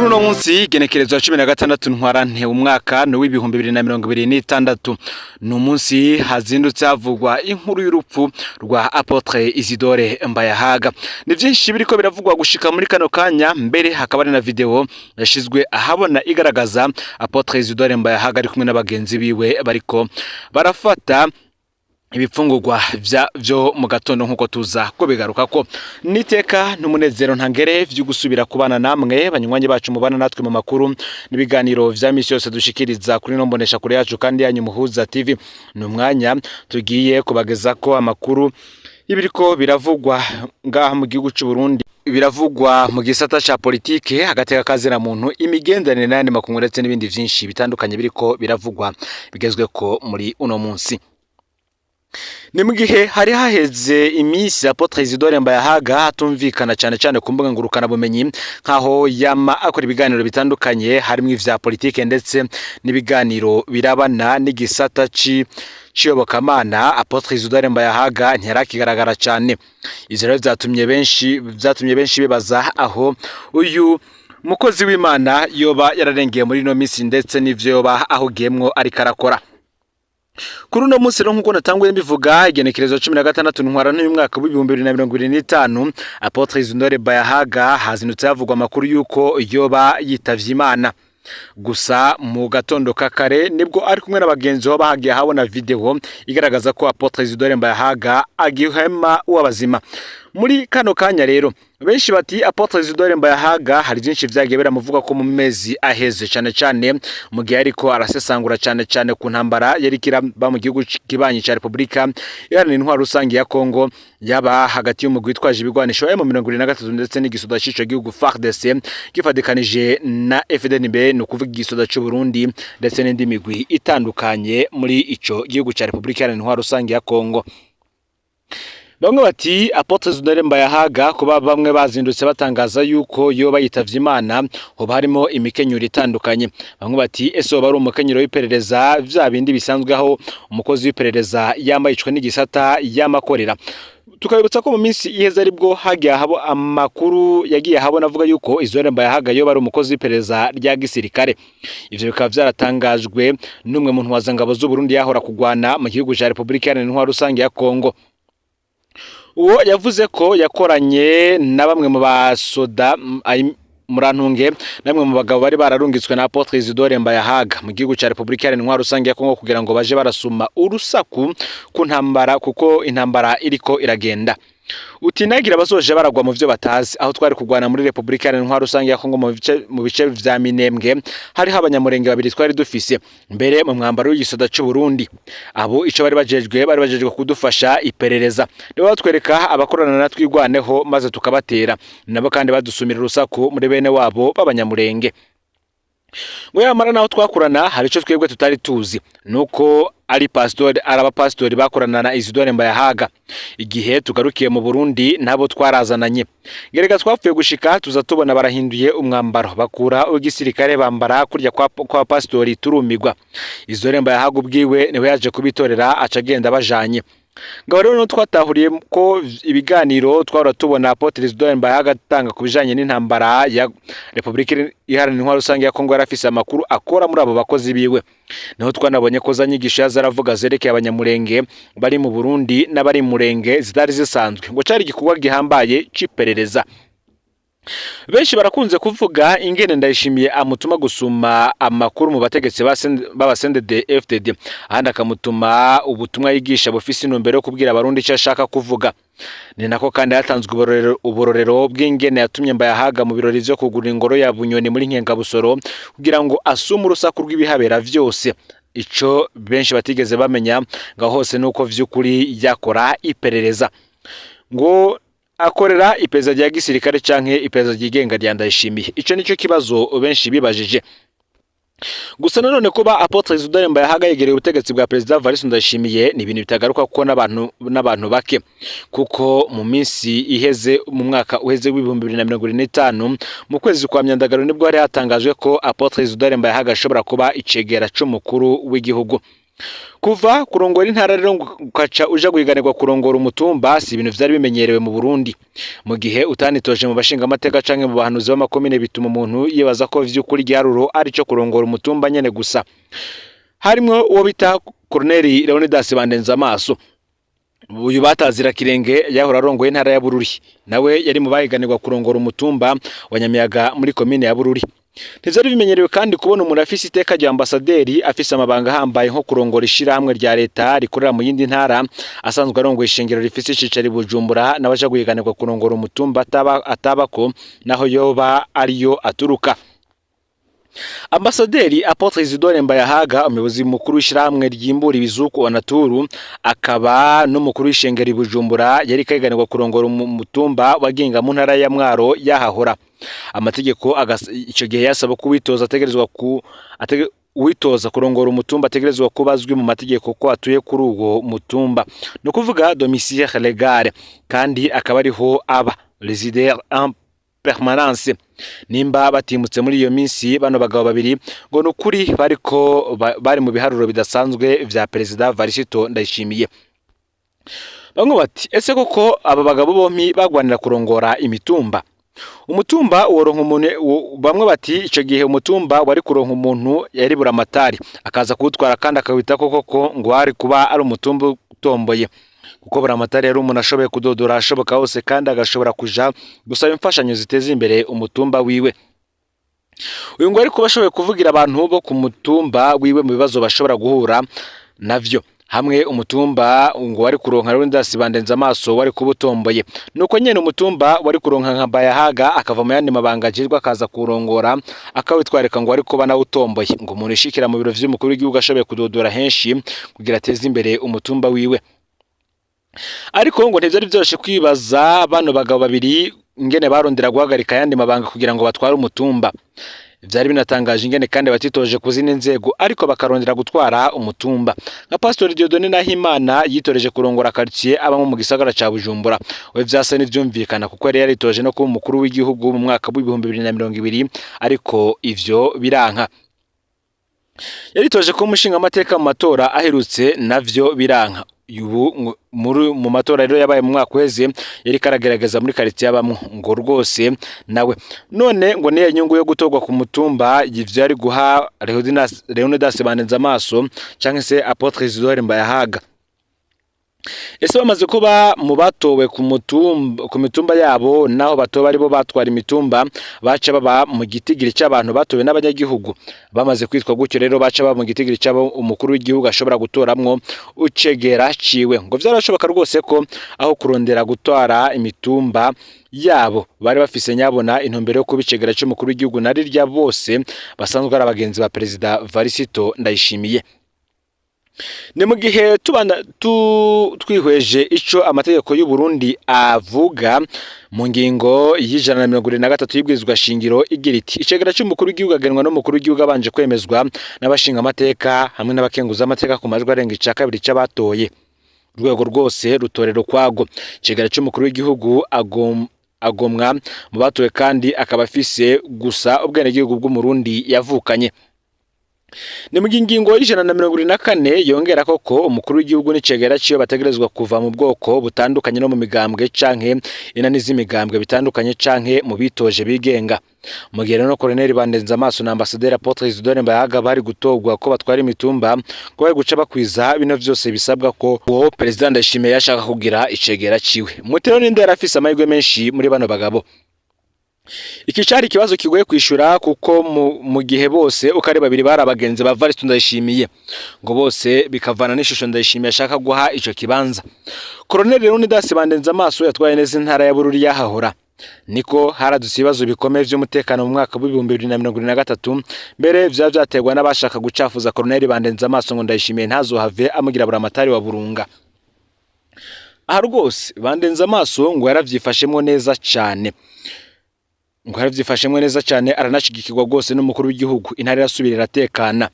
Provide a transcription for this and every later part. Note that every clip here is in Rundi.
Kuri uno munsi igenekerezo ya 16 Ntwarante, umwaka ni w'2026, ni umunsi hazindutse havugwa inkuru y'urupfu rwa Apôtre Isidore Mbayahaga. Ni vyinshi biriko biravugwa gushika muri kano kanya, mbere hakaba hari na video yashizwe ahabona igaragaza Apôtre Isidore Mbayahaga ari kumwe n'abagenzi biwe bariko barafata ibifungurwa vyo mu gatondo, nk'uko tuza ko bigaruka ko niteka n'umunezero ntangere vyo gusubira kubana namwe banywanyi bacu mubana natwe mu makuru n'ibiganiro vya misi yose dushikiriza kuri no mbonesha kure yacu kandi yanyu Muhuza TV. Ni umwanya tugiye kubageza ko amakuru y'ibiriko biravugwa ngaha mu gihugu c'u Burundi, biravugwa mu gisata ca politike, agateka kazina muntu, imigenderanire n'ayandi makungu, ndetse n'ibindi vyinshi bitandukanye biriko biravugwa bigezweko muri uno munsi. Ni mu gihe hari haheze iminsi Apôtre Isidore Mbayahaga hatumvikana cyane cyane ku mbuga ngurukana bumenyi, nkaho yama akora ibiganiro bitandukanye harimo ivya politike ndetse n'ibiganiro birabana n'igisata ciyobokamana. Apôtre Isidore Mbayahaga ntiyarakigaragara cyane. Ivyo rero vyatumye benshi bibaza aho uyu mukozi w'Imana yoba yararengeye muri ino minsi, ndetse n'ivyo yoba ahugiyemwo ariko arakora. Kuri uno munsi rero, nk'uko natanguye mbivuga, igenekerezo 16 Ntwarante y'umwaka w'2025, Apôtre Isidore Bayahaga hazindutse havugwa amakuru y'uko yoba yitavye Imana. Gusa mu gatondo kakare nibwo ari kumwe n'abagenzi bo bahagiye habona video igaragaza ko Apôtre Isidore Mbayahaga agihema uw'abazima. Muri kano kanya rero benshi bati Apôtre Isidore Mbayahaga hari byinshi vyagiye biramuvuga ko mu mezi aheze, cane cane mu gihe ariko arasesangura cane cane ku ntambara yari kiraba mu gihugu kibanyi ca Republika Iharanira Intwaro Rusange ya Kongo, yaba hagati y'umugwi witwaje ibigwanisho M23 ndetse n'igisoda c'ico gihugu FARDC gifadikanije na FDNB, ni ukuvuga igisoda c'u Burundi, ndetse n'indi migwi itandukanye muri ico gihugu ca Republika Iharanira Intwaro Rusange ya Kongo. Bamwe bati Apôtre Isidore Mbayahaga, kuba bamwe bazindutse batangaza yuko yoba yitavye Imana, hoba harimo imikenyuro itandukanye. Bamwe bati ese hoba ari umukenyuro w'iperereza, vya bindi bisanzwe aho umukozi w'iperereza yama yicwa n'igisata yamakorera? Tukabibutsa ko mu minsi iheze aribwo hagiye habo amakuru yagiye ahabona avuga yuko Isidore Mbayahaga yoba ari umukozi w'iperereza rya gisirikare. Ivyo bikaba vyaratangajwe n'umwe mu ntwazangabo z'u Burundi yahora kugwana mu gihugu ca Republika Iharanira Intwaro Rusange ya Kongo. Uwo yavuze ko yakoranye na bamwe mu basoda, murantunge, namwe mu bagabo bari bararungitswe na Apôtre Isidore Mbayahaga mu gihugu ca Republika Iharanira Intwaro Rusange ya Kongo kugira ngo baje barasuma urusaku ku ntambara, kuko intambara iriko iragenda. Uti nagira bazoje baragwa mu vyo batazi. Aho twari kugwana muri Republika Iharanira Intwaro Rusange ya Kongo, mu bice vya Minembwe, hariho abanyamurenge babiri twari dufise mbere mu mwambaro w'igisoda c'u Burundi. Abo ico bari bajejwe kudufasha iperereza, nibo batwereka abakorana na Twigwaneho maze tukabatera. Nabo kandi badusumira urusaku muri bene wabo b'abanyamurenge. Ngo yamara naho twakorana hari ico twebwe tutari tuzi, nuko ari pastori, ari abapasitori bakorana na Isidore Mbayahaga. Igihe tugarukiye mu Burundi nabo twarazananye, gerega twapfuye gushika tuza tubona barahinduye umwambaro, bakura uw'igisirikare bambara kurya kwa pastori, turumigwa. Isidore Mbayahaga ubwiwe niwe yaje kubitorera, aca agenda bajanye. Ngabo rero twatahuriye ko ibiganiro twahora tubona Apôtre Isidore Mbayahaga atanga ku bijanye n'intambara ya Republika Iharanira Intwaro Rusange ya Kongo yarafise amakuru akora muri abo bakozi biwe. Niho twanabonye ko za nyigisho yaza aravuga zerekeye abanyamurenge bari mu Burundi n'abari murenge zitari zisanzwe, ngo cari igikorwa gihambaye c'iperereza. Benshi barakunze kuvuga ingene Ndayishimiye amutuma gusuma amakuru mu bategetsi b'aba CNDD FDD, ahandi akamutuma ubutumwa yigisha bufise intumbero yo kubwira abarundi icyo ashaka kuvuga. Ni nako kandi hatanzwe uburorero bw'ingene yatumye Mbayahaga mu birori vyo kugura ingoro ya Bunyoni muri Nkengabusoro kugira ngo asume urusaku rw'ibihabera vyose. Ico benshi batigeze bamenya ngo hose nuko vy'ukuri yakora iperereza, ngo akorera iperereza rya gisirikare canke iperereza ryigenga rya Ndayishimiye? Ico nico kibazo benshi bibajije. Gusa nanone kuba Apôtre Isidore Mbayahaga yegereye ubutegetsi bwa Perezida Evariste Ndayishimiye ni ibintu bitagaruka kuko n'abantu bake, kuko mu minsi iheze, mu mwaka uheze w'2025, mu kwezi kwa Myandagaro, nibwo hari hatangajwe ko Apôtre Isidore Mbayahaga ashobora kuba icegera c'umukuru w'igihugu. Kuva kurongora intara rero ngo ukaca uja guhiganirwa kurongora umutumba si ibintu vyari bimenyerewe mu Burundi. Mu gihe utanitoje mu bashingamateka canke mu bahanuzi b'amakomine, bituma umuntu yibaza ko vy'ukuri igiharuro arico kurongora umutumba nyene gusa. Harimwo uwo bita Colonel Leonidas Bandenzamaso, uyu batazira Kirenge, yahora arongoye intara ya Bururi, nawe yari mu bahiganirwa kurongora umutumba wa Nyamiyaga muri komine ya Bururi. Ntivyari bimenyerewe kandi kubona umuntu afise iteka rya ambasaderi, afise amabanga ahambaye nko kurongora ishirahamwe rya leta rikorera mu yindi ntara, asanzwe arongoye ishengero rifise icicaro i Bujumbura, nawe aja guhiganirwa kurongora umutumba atabako naho yoba ariyo aturuka. Ambasaderi Apotre Isidore Mbayahaga, umuyobozi mukuru w'ishirahamwe ryimbura ibizuku Onaturu, akaba n'umukuru w'ishengero i Bujumbura, yari kahiganirwa kurongora umutumba wa Ginga mu ntara ya Mwaro yahahora. Amategeko ico gihe yasaba ko uwitoza ategerezwa ku uwitoza kurongora umutumba ategerezwa kuba azwi mu mategeko ko atuye kuri uwo mutumba, ni ukuvuga domicile légal, kandi akaba ariho aba, résider en permanence. Nimba batimutse muri iyo minsi, bano bagabo babiri ngo ni ukuri bariko bari mu biharuro bidasanzwe vya Perezida Varisito Ndayishimiye. Bamwe bati: ese koko aba bagabo bompi bagwanira kurongora imitumba? Umutumba woronka umuntu bamwe bati ico gihe umutumba wari kuronka umuntu yari buramatari akaza kuwutwara kandi akawita ko koko ngo wari kuba ari umutumba utomboye, kuko buramatari yari umuntu ashoboye kudodora ahashoboka hose kandi agashobora kuja gusaba imfashanyo ziteza imbere umutumba wiwe. Uyu ngo ari kuba ashoboye kuvugira abantu bo ku mutumba wiwe mu bibazo bashobora guhura navyo. Hamwe umutumba ngo wari kuronka Leonidas Bandenzamaso, wari kuba utomboye. Nuko nyene umutumba wari kuronka nka Mbayahaga, akava mu yandi mabanga ajejwe akaza kurongora akawitwarika, ngo wari kuba nawe utomboye, ngo umuntu ishikira mu biro vy'umukuru w'igihugu ashoboye kudodora henshi kugira ateze imbere umutumba wiwe. Ariko ngo ntivyari vyoroshe kwibaza bano bagabo babiri ingene barondera guhagarika ayandi mabanga kugira ngo batware umutumba. Vyari binatangaje ingene kandi batitoje ku zindi nzego ariko bakarondera gutwara umutumba. Nka Pastor Dieudonné Nahimana yitoreje kurongora quartier abamwe mu gisagara ca Bujumbura, we vyasa n'ivyumvikana kuko yari yaritoje no kuba umukuru w'igihugu mu mwaka w'2020, ariko ivyo biranka. Yaritoje kuba umushingamateka mu matora aherutse, navyo biranka. Ubu muri mu matora rero yabaye mu mwaka uheze, yariko aragerageza muri quartier yabamwo, ngo rwose nawe none ngo niyo nyungu yo gutorwa ku mutumba ivyo yari guha Leonidas Bandenzamaso canke se Apotre Isidore Mbayahaga. Ese bamaze kuba mu batowe ku mutumba, ku mitumba yabo, naho batoba aribo batwara imitumba, baca baba mu gitigiri c'abantu batowe n'abanyagihugu? Bamaze kwitwa gutyo rero, baca baba mu gitigiri c'abo umukuru w'igihugu ashobora gutoramwo ucegera ciwe. Ngo vyarashoboka rwose ko aho kurondera gutwara imitumba yabo, bari bafise nyabona intumbero yo kuba icegera c'umukuru w'igihugu, na rirya bose basanzwe ari abagenzi ba Perezida Varisito Ndayishimiye. Ni mu gihe tubana twihweje ico amategeko y'u Burundi avuga mu ngingo y'173 y'ibwirizwa shingiro, igira iti: icegera c'umukuru w'igihugu agenwa n'umukuru w'igihugu abanje kwemezwa n'abashingamateka hamwe n'abakenguzamateka ku majwi arenga ica kabiri c'abatoye. Urwego rwose rutorera ukwago. Icegera c'umukuru w'igihugu agomwa mu batowe kandi akaba afise gusa ubwenegihugu bw'Umurundi yavukanye. Ni mu ngingo y'174 yongera koko umukuru w'igihugu n'icegera ciwe bategerezwa kuva mu bwoko butandukanye no mu migambwe canke inani z'imigambwe bitandukanye canke mu bitoje bigenga. Mu gihe rero Colonel Bandenzamaso na Ambasaderi Apotre Isidore Mbayahaga bari gutorwa ko batwara imitumba, ko bari guca bakwiza bino vyose bisabwa ko uwo Perezida Ndayishimiye yashaka kugira icegera ciwe. Mutero ninde yari afise amahirwe menshi muri bano bagabo? Iki cari ikibazo kigoye kwishura, kuko mu gihe bose uko ari babiri bari abagenzi ba Varisito Ndayishimiye, ngo bose bikavana n'ishusho Ndayishimiye ashaka guha ico kibanza. Colonel Leonidas Bandenzamaso yatwaye neza intara ya Bururi yahahora, niko haradutse ibibazo bikomeye vy'umutekano mu mwaka w'2023, mbere vyaba vyaterwa n'abashaka gucafuza Colonel Bandenzamaso ngo Ndayishimiye ntazohave amugira buramatari wa Burunga. Aha rwose Bandenzamaso ngo yaravyifashemwo neza cane, ngo yaravyifashemwo neza cane, aranashigikirwa rwose n'umukuru w'igihugu, intara irasubira iratekana.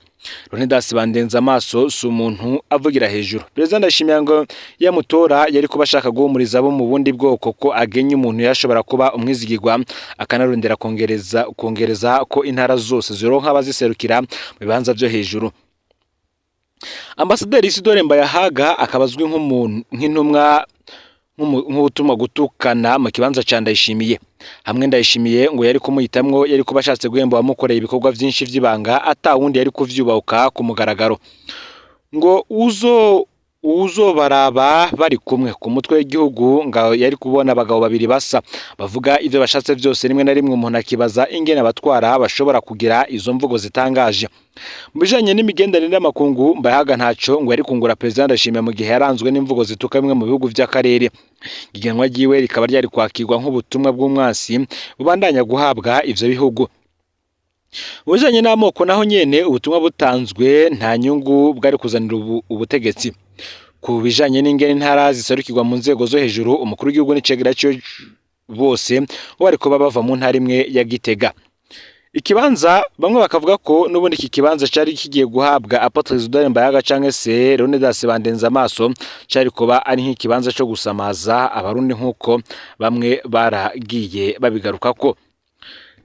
Leonidas Bandenzamaso si umuntu avugira hejuru. Perezida Ndayishimiye ngo yamutora yari kuba ashaka guhumuriza abo mu bundi bwoko ko agenye umuntu yashobora kuba umwizigirwa, akanarondera kongereza ko intara zose zironka abaziserukira mu bibanza vyo hejuru. Ambasaderi Isidore Mbayahaga akaba azwi nk'umuntu nk'intumwa nk'ubutumwa gutukana mu kibanza ca Ndayishimiye. Hamwe Ndayishimiye ngo yari kumuhitamwo, yari kuba ashatse guhemba uwamukoreye ibikorwa vyinshi vy'ibanga, ata wundi yari kuvyubahuka ku mugaragaro. Ngo uzo uwuzobaraba bari kumwe ku mutwe w'igihugu ngo yari kubona abagabo babiri basa bavuga ivyo bashatse vyose, rimwe na rimwe umuntu akibaza ingene abatwara bashobora kugira izo mvugo zitangaje. Mu bijanye n'imigenderanire y'amakungu, Mbayahaga ntaco ngo yari kungura Perezida Ndayishimiye mu gihe yaranzwe n'imvugo zituka bimwe mu bihugu vy'akarere. Igenwa ryiwe rikaba ryari kwakirwa nk'ubutumwa bw'umwasi bubandanya guhabwa ivyo bihugu. Mu bijanye n'amoko naho nyene, ubutumwa butanzwe nta nyungu bwari kuzanira ubutegetsi. Ku bijanye n'ingene intara ziserukirwa mu nzego zo hejuru, umukuru w'igihugu n'icegera ciwe bose ngo bariko bava mu ntara imwe ya Gitega. Ikibanza bamwe bakavuga ko n'ubundi iki kibanza cari kigiye guhabwa Apotre Isidore Mbayahaga canke se Leonidas Bandenzamaso cari kuba ari nk'ikibanza co gusamaza abarundi, nk'uko bamwe baragiye babigarukako.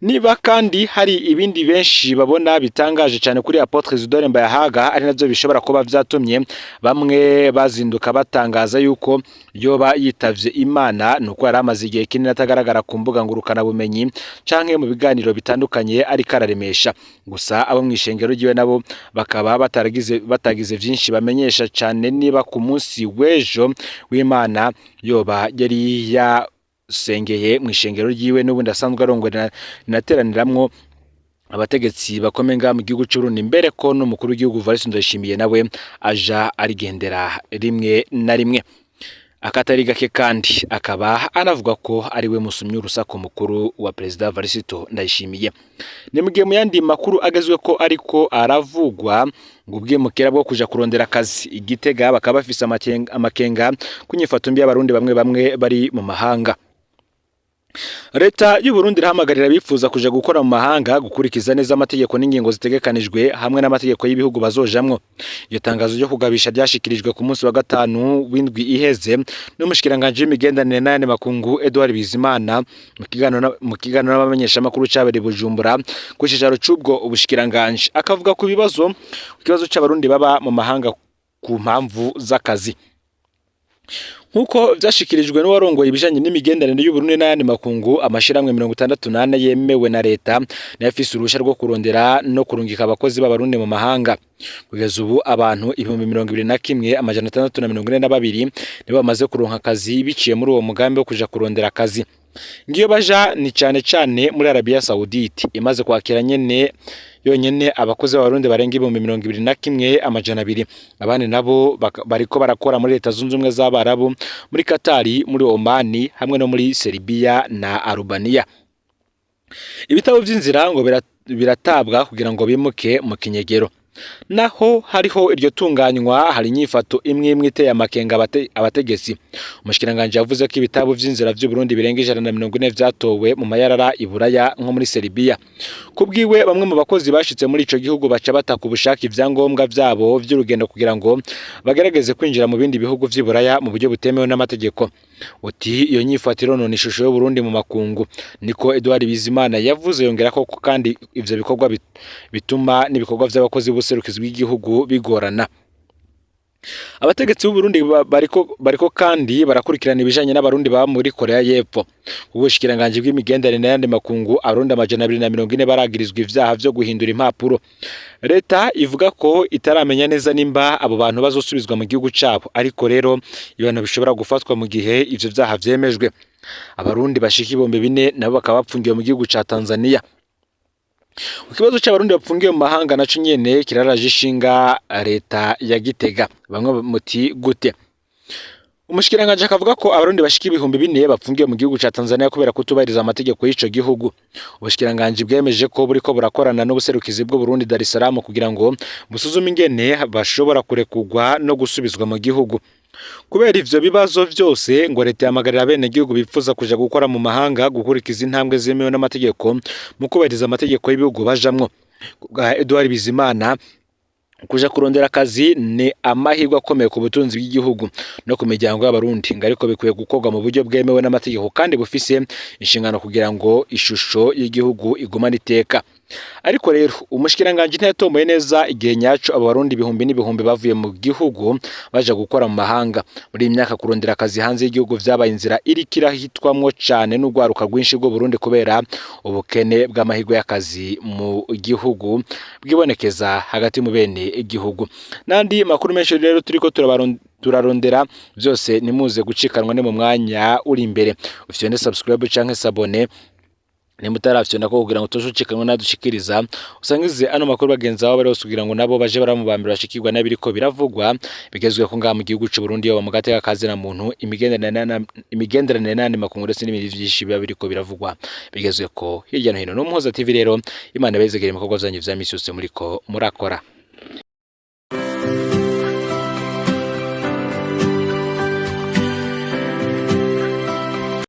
Niba kandi hari ibindi benshi babona bitangaje cyane kuri Apotre Isidore Mbayahaga, ari navyo bishobora kuba vyatumye bamwe bazinduka batangaza yuko yoba yitavye Imana, nuko yari amaze igihe kinini atagaragara ku mbuga ngurukana bumenyi canke mu biganiro bitandukanye ariko araremesha. Gusa abo mw'ishengero ryiwe nabo bakaba bataragize batagize vyinshi bamenyesha cane niba ku munsi w'ejo w'Imana yoba yari yasengeye mw'ishengero ryiwe n'ubundi asanzwe arongoye rinateraniramwo abategetsi bakomeye ngaha mu gihugu c'Uburundi, mbere ko n'umukuru w'igihugu Evariste Ndayishimiye nawe aja arigendera rimwe na rimwe akatari gake, kandi akaba anavuga ko ari we musumyi w'urusaku mukuru wa Perezida Evariste Ndayishimiye. Ni mugihe mu yandi makuru agezweko ariko aravugwa ngo ubwimukira bwo kuja kurondera akazi i Gitega bakaba bafise amakenga ku nyifato mbi y'abarundi bamwe bamwe bari mu mahanga. Leta y'u Burundi irahamagarira abifuza kuja gukora mu mahanga gukurikiza neza amategeko n'ingingo zitegekanijwe hamwe n'amategeko y'ibihugu bazojamwo. Iryo tangazo ryo kugabisha ryashikirijwe ku munsi wa gatanu w'indwi iheze n'umushikiranganji w'imigenderanire n'ayandi makungu Edouard Bizimana mu kiganiro n'abamenyeshamakuru cabereye i Bujumbura ku cicaro c'ubwo ubushikiranganji, akavuga ku kibazo c'abarundi baba mu mahanga ku mpamvu z'akazi. Nk'uko vyashikirijwe n'uwarongoye ibijanye n'imigenderanire y'Uburundi n'ayandi makungu, amashirahamwe 64 yemewe na leta nayo afise uruhusha rwo kurondera no kurungika abakozi b'abarundi mu mahanga. Kugeza ubu abantu 21,642 nibo bamaze kuronka akazi biciye muri uwo mugambi wo kuja kurondera akazi. Ngiyo baja ni cane cane muri Arabia Saoudite, imaze kwakira nyene yonyene abakozi b'abarundi barenga 21,200. Abandi nabo bariko barakora muri Leta Zunze Ubumwe z'Abarabu, muri Katari, muri Omani hamwe no muri Serbia na Albania. Ibitabo vy'inzira ngo biratabwa kugira ngo bimuke mu kinyegero. Naho hariho iryo tunganywa, hari inyifato imwe imwe iteye amakenga abategetsi. Umushikiranganji yavuze ko ibitabo vy'inzira vy'Uburundi birenga 140 vyatowe mu mayarara i Buraya nko muri Serbia. Kubwiwe, bamwe mu bakozi bashitse muri ico gihugu baca bataka ubushake ivyangombwa vyabo vy'urugendo kugira ngo bagerageze kwinjira mu bindi bihugu vy'i Buraya mu buryo butemewe n'amategeko. Uti iyo nyifato ironona ishusho y'Uburundi mu makungu, niko Edouard Bizimana yavuze, yongera ko kandi ivyo bikorwa bituma n'ibikorwa vy'abakozi b'ubuserukizi bw'igihugu bigorana. Abategetsi b'Uburundi bariko kandi barakurikirana ibijanye n'abarundi baba muri Korea y'Epfo. Ubushikiranganji bw'imigenderanire n'ayandi makungu, abarundi 240 baragirizwa ivyaha vyo guhindura impapuro. Leta ivuga ko itaramenya neza nimba abo bantu bazosubizwa mu gihugu cabo, ariko rero ibihano bishobora gufatwa mu gihe ivyo vyaha vyemejwe. Abarundi bashika 4000 nabo bakaba bapfungiwe mu gihugu ca Tanzania. Ikibazo c'abarundi bapfungiwe mu mahanga naco nyene kiraraje ishinga leta ya Gitega. Bamwe muti gute? Umushikiranganji akavuga ko abarundi bashika 4000 bapfungiwe mu gihugu ca Tanzania kubera kutubahiriza amategeko y'ico gihugu. Ubushikiranganji bwemeje ko buriko burakorana n'ubuserukizi bw'Uburundi Dar es Salaam kugira ngo busuzume ingene bashobora kurekurwa no gusubizwa mu gihugu. Kubera ivyo bibazo vyose, ngo leta ihamagarira abenegihugu bipfuza kuja gukora mu mahanga gukurikiza intambwe zemewe n'amategeko mu kubahiriza amategeko y'ibihugu bajamwo. Kubwa Edouard Bizimana, kuja kurondera akazi ni amahirwe akomeye ku butunzi bw'igihugu no ku miryango y'abarundi, ngo ariko bikwiye gukorwa mu buryo bwemewe n'amategeko kandi bufise inshingano kugira ngo ishusho y'igihugu igumane iteka. Ariko rero umushikiranganji ntiyatomoye neza igihe nyaco abo Barundi ibihumbi n'ibihumbi bavuye mu gihugu baja gukora mu mahanga. Muri iyi myaka, kurondera akazi hanze y'igihugu vyabaye inzira iriko irahitwamwo cane n'urwaruka rwinshi rw'u Burundi, kubera ubukene bw'amahirwe y'akazi mu gihugu bwibonekeza hagati mu bene igihugu. N'andi makuru menshi rero turiko turarondera, vyose nimuze gucikanwa, ni mu mwanya uri imbere. Ufyonde subscribe canke s'abonner nimba utaravyonda ko, kugira ngo tujucikanwe nadushikiriza. Usangize ano makuru bagenzi babo bari hose, kugira ngo nabo baje baramubambira, bashikirwa n'abiriko biravugwa bigezweho ngaha mu gihugu c'u Burundi, yoba mu gateka kazina muntu, imigenderanire n'ayandi makungu, ndetse n'ibindi vyinshi biba biriko biravugwa bigezweko hirya no hino. No Muhoza TV rero, Imana ibezegere ibikorwa vyanyu vya misi yose muriko murakora.